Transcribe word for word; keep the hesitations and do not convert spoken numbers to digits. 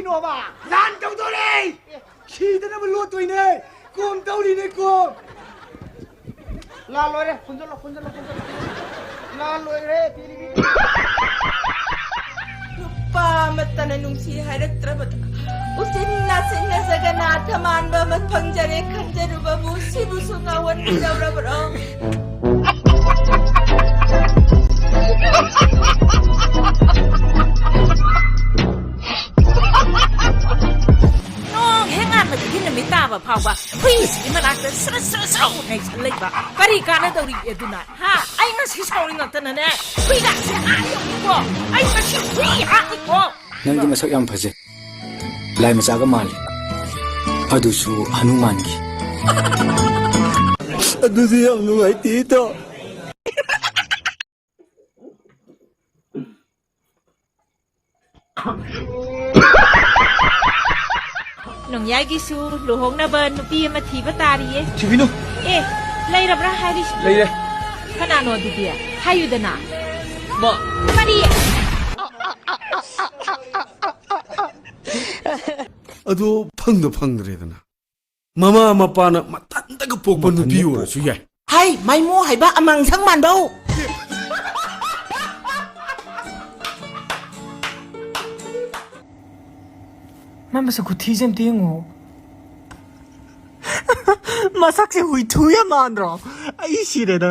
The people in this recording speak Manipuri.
ꯀꯩꯅꯣꯕ? ꯂꯥꯟ ꯇꯧꯗꯣꯔꯦ! ꯁꯤꯗꯅꯕ ꯂꯣꯠꯇꯣꯏꯅꯦ! ꯀꯣꯝ ꯇꯧꯔꯤꯅꯦ, ꯀꯣꯝ! ꯂꯥꯟ ꯂꯣꯏꯔꯦ꯫ ꯈꯨꯟꯖꯜꯂꯣ, ꯈꯨꯟꯖꯜꯂꯣ, ꯈꯨꯟꯖꯜꯂꯣ꯫ ꯂꯥꯟ ꯂꯣꯏꯔꯦ꯫ ꯅꯨꯄꯥ ꯑꯃꯠꯇꯅ ꯅꯨꯡꯁꯤ ꯍꯥꯏꯔꯛꯇ꯭ꯔꯕꯗ, ꯎꯆꯤꯟ ꯅꯥꯆꯤꯟꯅ ꯖꯒꯅꯥꯊ ꯃꯥꯟꯕ ꯑꯃ ꯐꯪꯖꯔꯦ ꯈꯟꯖꯔꯨꯕꯕꯨ ꯁꯤꯕꯨꯁꯨ ꯉꯥꯎꯍꯟꯕꯤꯗꯧꯔꯕ꯭ꯔꯣ? ꯅꯣꯡ ꯍꯦꯛ ꯉꯥꯟꯕꯗꯒꯤ ꯅꯨꯃꯤꯠ ꯇꯥꯕ ꯐꯥꯎꯕ ꯍꯨꯏꯁꯤꯒꯤ ꯃꯅꯥꯛꯇ ꯁꯨꯔꯨ ꯁꯨꯔꯨ ꯁꯨꯔꯨ ꯅꯩꯁꯜ ꯂꯩꯕ ꯀꯔꯤ ꯀꯥꯟꯅꯗꯧꯔꯤꯒꯦ ꯑꯗꯨꯅ? ꯍꯥ? ꯑꯩ ꯉꯁꯤ ꯁꯥꯎꯅꯤꯡꯉꯛꯇꯅꯅꯦ, ꯍꯨꯏꯒꯥꯁꯦ ꯑꯥ ꯌꯧꯅꯤꯀꯣ꯫ ꯑꯩ ꯉꯁꯤ ꯍꯨꯏ ꯍꯥꯠꯅꯤꯀꯣ꯫ ꯅꯪꯗꯤ ꯃꯁꯛ ꯌꯥꯝ ꯐꯖꯩ꯫ ꯂꯥꯏ ꯃꯆꯥꯒ ꯃꯥꯜꯂꯤ꯫ ꯑꯗꯨꯁꯨ ꯍꯅꯨꯃꯥꯟꯒꯤ꯫ ꯑꯗꯨꯗꯤ ꯌꯥꯝ ꯅꯨꯡꯉꯥꯏꯇꯦ, ꯏꯇꯥꯎ꯫ ꯅꯣꯡꯌꯥꯏꯒꯤꯁꯨ ꯂꯨꯍꯣꯡꯅꯕ ꯅꯨꯄꯤ ꯑꯃ ꯊꯤꯕ ꯇꯥꯔꯤꯌꯦ꯫ ꯊꯤꯕꯤꯅꯨ꯫ ꯑꯦ, ꯂꯩꯔꯕ꯭ꯔꯥ ꯍꯥꯏꯔꯤꯁꯤ? ꯂꯩꯔꯦ꯫ ꯀꯅꯥꯅꯣ ꯑꯗꯨꯗꯤ? ꯍꯥꯏꯌꯨꯗꯅ꯫ ꯃꯥ꯫ ꯀꯔꯤ? ꯑꯗꯣ ꯐꯪꯗ ꯐꯪꯗ꯭ꯔꯦꯗꯅ꯫ ꯃꯃꯥ ꯃꯄꯥꯅ ꯃꯊꯟꯇꯒ ꯄꯣꯛꯄ ꯅꯨꯄꯤ ꯑꯣꯏꯔꯁꯨ ꯌꯥꯏ꯫ ꯍꯥꯏ, ꯃꯥꯏꯃꯣ ꯍꯥꯏꯕ ꯑꯃꯥꯡꯁꯪ ꯃꯥꯟꯕꯧ! ꯃꯥ ꯃꯁꯛ ꯈꯨꯊꯤꯁꯦ ꯑꯝꯇ ꯌꯦꯡꯉꯣ꯫ ꯃꯁꯛꯁꯦ ꯍꯨꯏꯊꯨ ꯌꯥꯝ ꯃꯥꯟꯗ꯭ꯔꯣ? ꯑꯩ ꯁꯤꯔꯦꯗ꯫